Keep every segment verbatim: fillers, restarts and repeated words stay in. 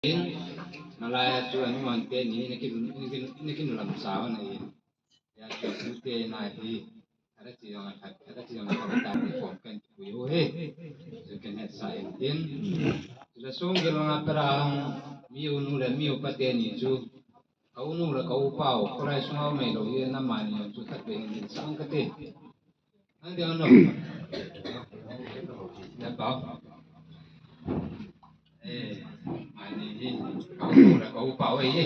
In, malai a chu anu ante ni, nakin, nakin, nakin lam sa na in. Ya chu chu te na hi, ada chi jong a khat, ada chi jong a khat ta ni form kan pu yo he. Chu kan het sa in tin. Chu la sung gel nga para hang, mi u nu le mi u pa te ni chu. Ka u nu le ka u pa u, ko lai sung au mai lo ye na ma ni chu khat be hin sang ka te. Ang dia no. Ya ba. Eh, mani hi, ka u le ka u pa u e.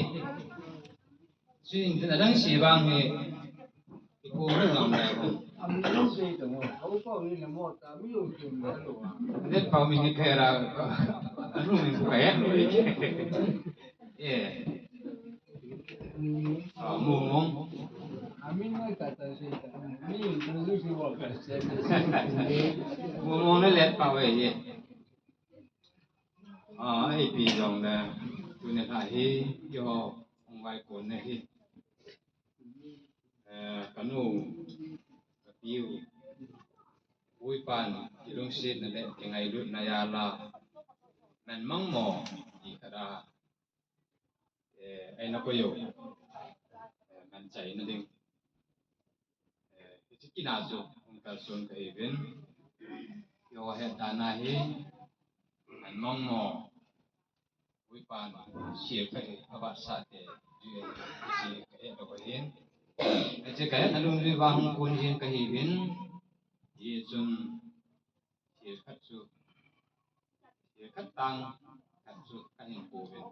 Sin din adang si bang hi. Ipu ni lang le. Net pa mi ni kaya ra. Anu mi ko ya. Eh. Ah, Mumong. Mumong le let pa ve ye. Ah, ipi jong le. Tuni kha hi, yo, hung vai kon ne hi. Eh, ka nu, ka piu. Ui pan, kilungsetna le, kingailutna jal a. Men mang mo, i kha da. Eh, ai na ko yo. Eh, man chai na ding. Eh, hiche kin a chu, hung kalson ka hi uvin. Yo het dan a hi, man mang mo. Ui pan, sil ka hi, aba sa te, ju e, hiche ka het lo ka hin. Hiche ka het na lung ju vang hung kun jing ka hi uvin. Hichun, sil khat chu, sil khat tang khat chu ka hin pu uvin.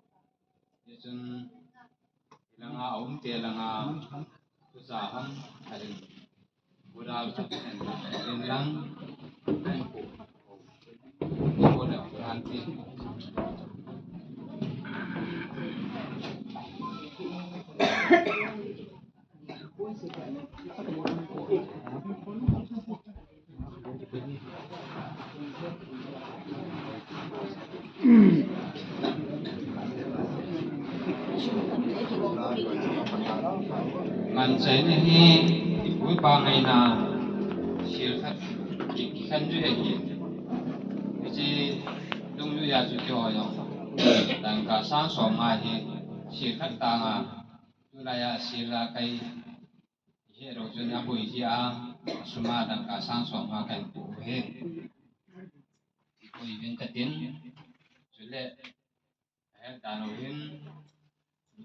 Hichun, langa um te langa, tu sa ham, ka hin, pu dal khat hen, hin lang, ka hin pu. Pu le, han ti. Ngan chai ni hi, ipu ipa ngaina, sil khat, ki, ki khan ju e hi. Hiche, dung ju ya ju kyo yo. Dangka sang som nga hi, sil khat tang a, tulai a sil a kai, He ro chun aboi ji a, sum a dangka sang som a kan pu he. Pu uvin ka tin, chule, he dan u hin,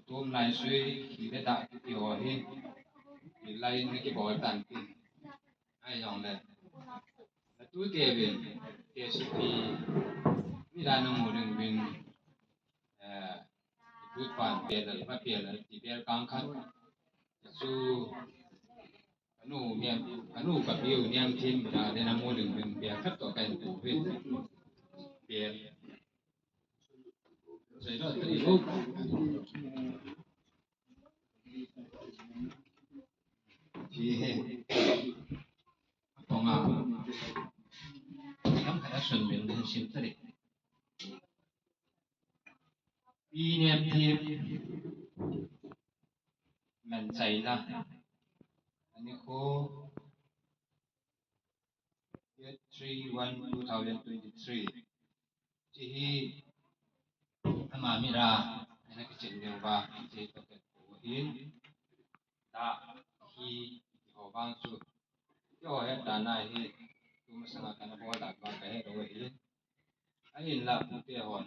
tum lai sui, hi le da kiti ho hi, hi lai ni kibol tan tin. Ai jong le. Atu te uvin, K C P, mi dan u mu ding uvin, eh, Pu pan pel, pa pel, ti pel kang khat. Chu, kanu niam, kanu ka piu niam thim, da, de na mu ding uvin, pel khat to kan pu uvin. Pel. Sei lo, tri lo. Ti he. Tonga. Kam khat a sun min ding sim tari. Pi niam thim man chaina. Ani ko date three one two thousand twenty-three. Chi hi ama mi ra, ana kichin ding uva, chi to ke ko hin. Da hi ho bang chu. Yo he da na hi. Tu masanga kana bol da ba ka he ro hi. Ahinla pute hon.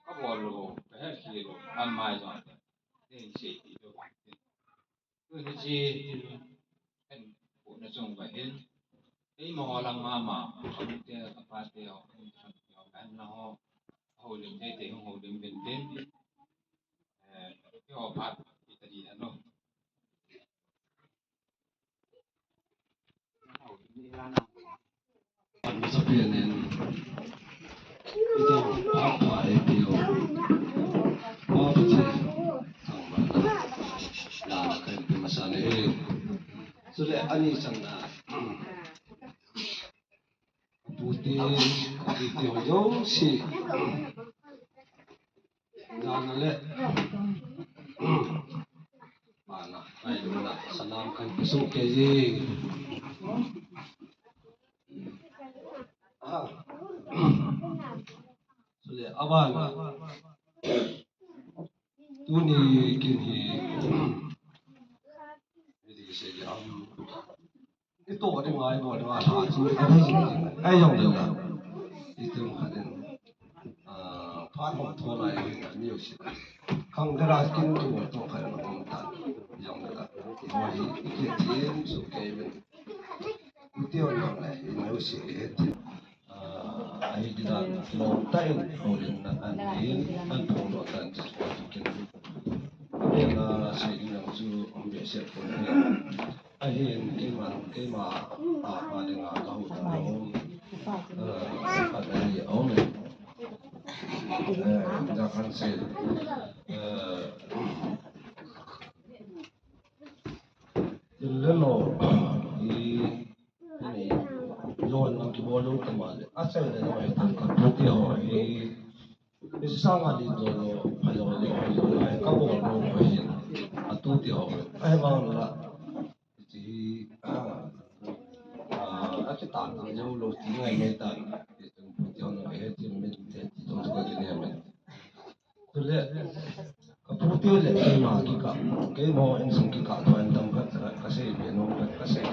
Ka bol lou, ka het lou, amai jong. Nei sei ti lou. Tuni chi, kan pu na chung ba hin. Ei mo lang mama, pute ka pate ho, kan na ho. Ho lim te te ho lim ben tin. Eh, ke ho pat, ita di ano. An sa pian in. Ito, papa, eh, pio. Papa, che. Tang ba na. La na kan pi masa ne, eh. Sule, ani sang na. Pute, pute ho jong si. Jana le. Mana, ai, mana, salam kan peso ke ji. Ah. Sule, abana. Tuni kin hi, hiti kisei ham. Ito ding ngai bo ding a tha chu, ahi jing jing, ahi jong le la. Itum khat in, ah, phat hom tho lai hi na mi u si. Khang dera kin tu to khat in hom tan, jong le la. Mo hi, i ki tin su ke min. Ute o jong le, i mi u si he tin. Ah, ahi ti dan, lom ta in, holim na an hin, an phong lo tan, ti su kin. Abe na, sei ding jong chu, um be se pon hin. Ahin, keima, keima, a, a dinga ka hou ta lou. Eh, a dang hi a um e. Eh, ja kan sei. Eh, tin le lo, hi, hi, lo an lang kibol lou ta ma le. A sei le lo, hi, tan ka pu ti ho, hi. Hi sanga di do lo, ha lo lo, ha lo lo, ka bol lo lo hin. A tu ti ho. Ahi vang la. Ti hi, ah, ah, a ki tan lo lo ti ngai ngai tan. Ti tu ti ho no he ti min ti ti tu ka ki ne min. Tu le, ka pu ti le keima ki ka, keima insung ki ka tu an tam ka, ka sei be no ka, ka sei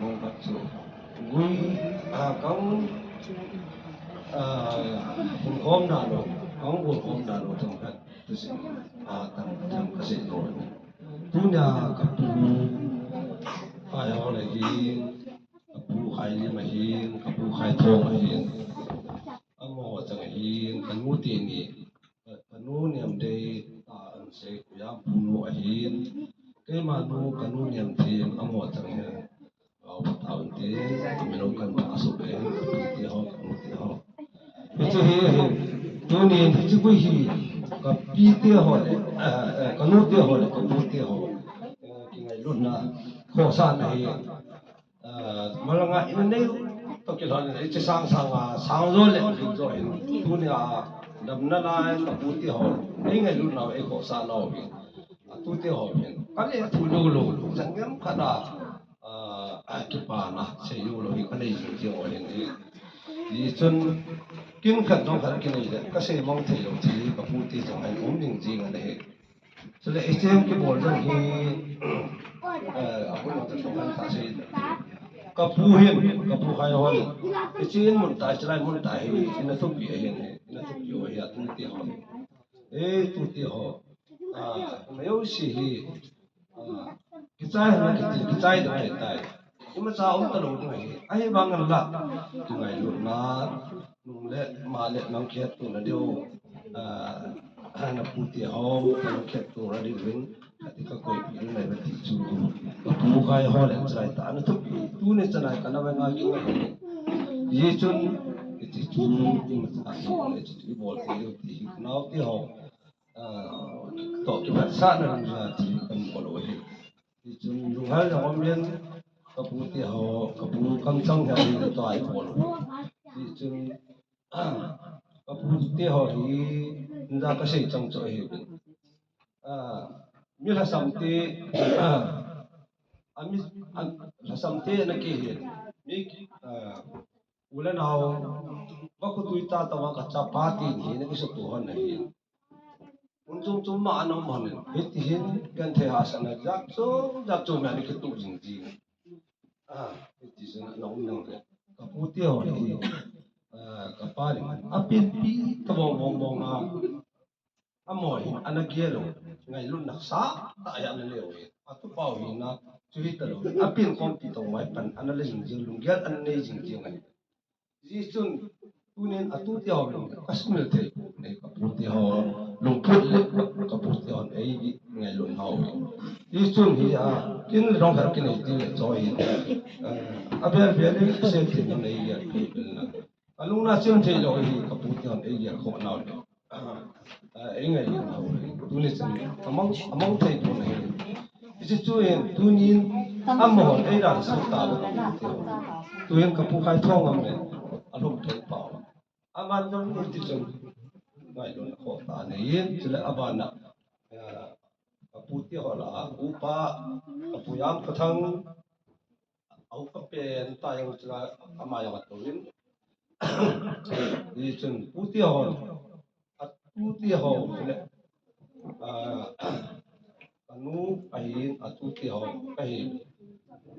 no ka chu. Gui, ah, kang, ah, hung hom na lo, kang gui hom na lo tam ka. Tusi, a, tam, tam kasei lou. Tunia kapu, Khaiho le hin, kapu Khailim ahin, kapu Khaithong ahin. Amaho chang ahin, kanu teni, kanu Niamdei, a, an sei, Kuyam punu ahin. Keima nu, kanu Niamthem, amaho chang ahin. Au, patau te, mino kan ba asu be, pi te ho, kan te ho. Hiche hi, hi, tunin hiche gui hi, ka pi te ho le, eh, eh, ka nu te ho le, ka pu te ho. Eh, kingailutna, khohsahna hi, eh, malanga ina nei, to kilhon, hiche sang sang a, sang jo le, jo hin, tunia, damna lai, ka pu te ho, ei ngailutna, ei khohsahna ho hin, a tu te ho hin, ka le thu lo lo, jang ngam ka da. Ah, ah, kipana, sei lou lou hi ka nei jing jing u ahin hi. Hichun, kin khat dong khat kinei le, ka sei mong thei lou thei, ka pu ti jong ahin um ding jing ahi. Chule, hiche kibol jong hi, eh, a pu ta jong kan ta sei. Ka pu hin, ka pu Khaiho hin. Hiche in mun ta, hiche lai mun ta hi, ina thupi ahin hi, ina thupi u ahi, a tu ti ho. Eh, tu ti ho. Ah, meu si hi. Ah, kichai hana kiti, kichai ding ahi tai. Imacha um talou ding ahi. Ahivangin la, kingailutna, nung le, ma le, nang khet tu na diu. Ah, na pu ti ho, nang khet tu na diu vin. Ati ka koi pi na ba ti chu. Ka pu Khaiho le chai ta, na thupi. Tuni chanai ka na ba nga ki na. Hichun, iti chu, imacha hi, iti bol ti diu ti, nau ti ho. Ah, to kiphatsahna lunggel ti kan bol u ahi. Hichun lunghel jong um in, ka pu te ho, ka pu kamchang hi ahi tua i bol u. Hichun, ah, ka pu te ho hi, nda ka sei chang chu ahi. Ah, mi lhasam te, ah, a mi, a, lhasam te na ke hi. Mi, ah, U le nao, va khu tui ta ta va ka chapa tin hi na kisutu hon na hi. Un chum chum ma anam hon in. Hiti hin, kan thei ha sa na jat chu, jat chu ma ni kitu jing jing. Ah, hiti sin na um nang le. Ka pu te ho hi. Ah, ka pa ni. A pin pi ta bong bong bong a. Amaho hin ana gel u, ngailutna sah tah a ana nei u ahi. Atupa u hin na, chu hi talou. Apin khompi tong mai pan, ana le jing jing, lunggel ana nei jing jing ahi. Hichun, tunin atu te ho lung, ka sumil thei pu, nei ka pu te ho, lungput le, ka pu te ho, ei ngailutna u ahi. Hichun hi a, kin le dong khat kin ei ti le cho hi. A bel bel le, se ti nei ya, ei bel na. Ka lungna chim thei lou hi ka pu te hon ei gel khoh nau le. Ah, ei ngai nau le. Tuni chun amang, amang thei tu na hi. Hiche chu hin tunin amahon ei dan su ta lou ka pu te hon. Tuhin ka pu Khaithong am le. A lum thei pau. Aman jong hiti chun. Ngailutna khoh ta nei in chule abana. Ah, ka pu te ho la, upa, ka pu Jamkhothang, a upa pen ta jong chula, ama jong atouvin. Hichun, pu te ho, a pu te ho, chule, a, Anu ahin, atu te ho ahin.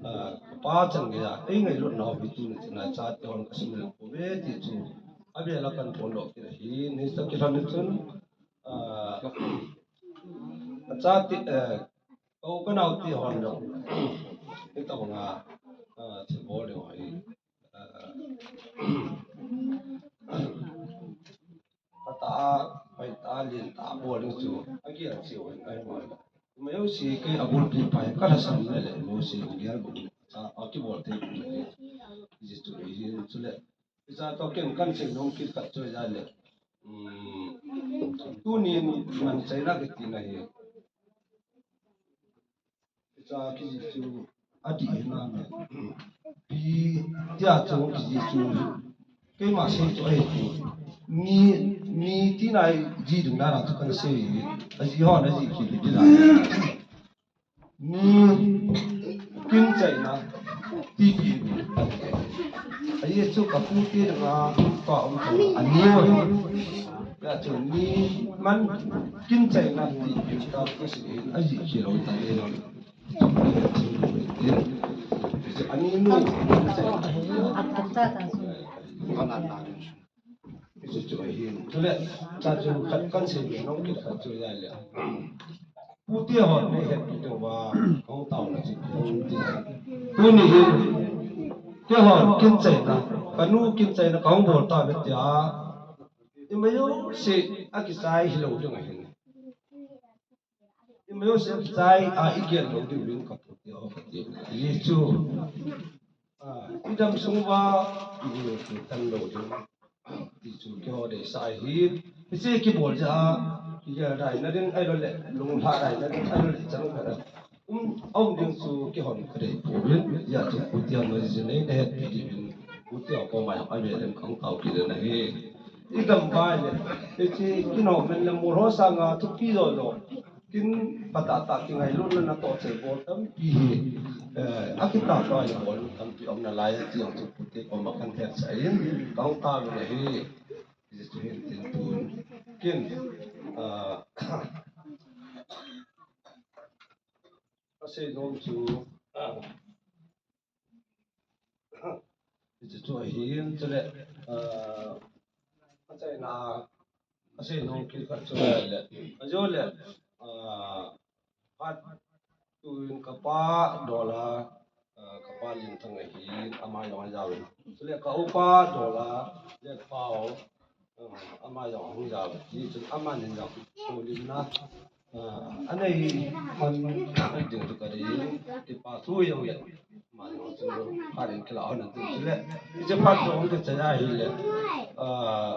Ah, pa chan geiya, ei ngailutna ho hi tuni chan a chate hon kasim lou pouve ti chu. Abel a kan phondoh kit ahin, hisa kilhon chun, ah, achate, eh, ka u ka nao te hon jong hitabanga, ah, thilbol ding ho hi, ah, Patah a, paitah a, lentah a bol ding chu agel cheh u ahi. Ama jouse kei abulpi pa hi kalhasam le le, jouse agel bou cha akibol thei bou le. Hiche chu ahi, chule hiche toh ken kahin seinom kit khat chu ahile, um, tunin manchaina kiti na hi. Cha kijih chu adih hinam e. Pi tia chu kijih chu keima sei chu ahi. Ni, ni tina jih ding dan a chu kana sei. Ajih hon ajih kit ding dan. Ni kin chaina tipi. Ajeh chu ka pu te dinga ka um chu ani o. Hijeh chun ni man kin chaina tipi ta ka sei ajih kit lou ta le. Ani nu. Hiche chu ahin. Chule, cha chu khat kan seinom kit khat chu ahile. Pu te hon nei hetpi diu va, kahung taona chu. Tuni hin, keiho kin chaina, kanu kin chaina kahung bol tauve tia. Ima jouse akichai hilou ding ahin. Ima jouse akichai a igel lou diuvin ka pu te ho kati. Ajeh chu, ah, idam sung uva, igel lou diu tan lou ding. Ti chu keiho deisah ahi. Hiche kibol jeh a, kigel daina ding ahilou le, lunglhah daina ding ahilou le, chang khat a um, aum ding chu keihon kadei pouvin, hijeh chun pu te ho jong nei hetpi diuvin, pu te ho koma jong avel in kahung tao kit in ahi. Idam bai le, hiche kin ho men le mol ho sanga thupi jo jo. Kin patah tah kingailutna natoh cheh bol tampi hi, eh, akitah toh a bol tampi um nalai a ti jong chu pu te koma kahin hetsah in, kahung tao in ahi. Hiche chu hin tin tun. Kin, ah, kasei nom chu, ah, Hiche chu ahin, chule, ah, achaina, asei nom kit khat chu le, ajou le, ah, phat tuin kapa Dola, ah, kapa Limthang ahin, ama jong ajao in. Chule ka upa Dola, le pao, Ama jong ahung jao, hichun amani jong houlimna, ah, anei hon ding chu kadei, kipa thu jong le, ama jong chu phat in kilah hon ding chu le, hiche phat chu hung kichai ahile, ah,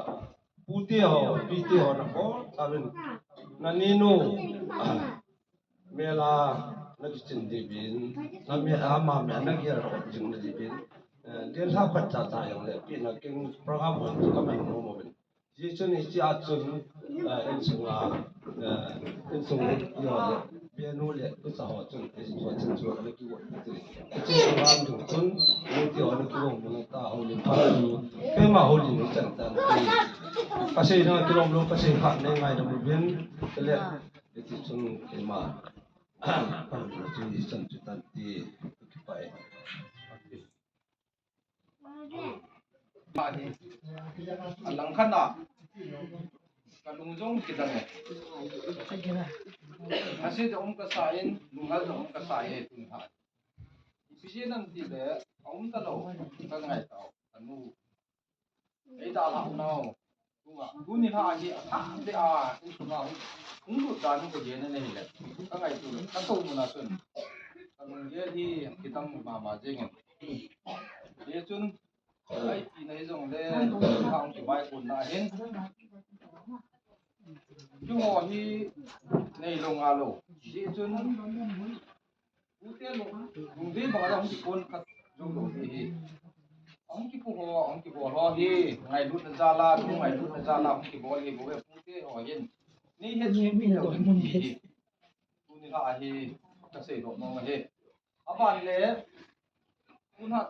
pu te ho, pi te ho nabol tauvin, nani nu, ah, Mel a nakichen diuvin, na mel a ama mel a nagel khom jing nadiuvin, eh, lentah khat cha cha jong le, pehna kin program hon chu kaman nom uvin. Hijeh chun hiche a chun, eh, insunga, eh, insung u le, penu le, ucha ho chun, hiche chu a chun chu ana kigon uvin. Hiche program ding chun, nu te ho ana kigon uvin ta houlim phat chu, keima houlim hichan tan. Kasei na kilom lou, kasei khat nei ngaidam uvin, le, Hiti chun keima, pamna chu hichan chu tan ti, kipah e. Alang khat a, kalung jong kidang e. Asei jong um kasa in, lunghel jong um kasa e, tun khat. Ipi jeh ham tile, aum talou, kangai tau, kanu. Ei dalhah nau. Tunga, tuni lha hi athah beh a, insunga hung, hung lut dan hung kagel na nei le. Ka ngaito le, ka toh muna chun. Ka lunggel hi kidang mama jeng in. Hichun, ka ipi na hijongle, ka hung kibai kon na hin. Keiho hi nei lou nga lou. Hichun, Pute lung, lungdei banga hung kikon khat jong lou ding ahi. Ahung kipu ho, ahung kibol ho hi, ngailutna jal a, thu ngailutna jal a, ahung kibol hi bou ve pute ho hin. Nei hetsopi lou ding ahi. Tuni lha hi, kasei doh nom ahi. Aban le, tun lha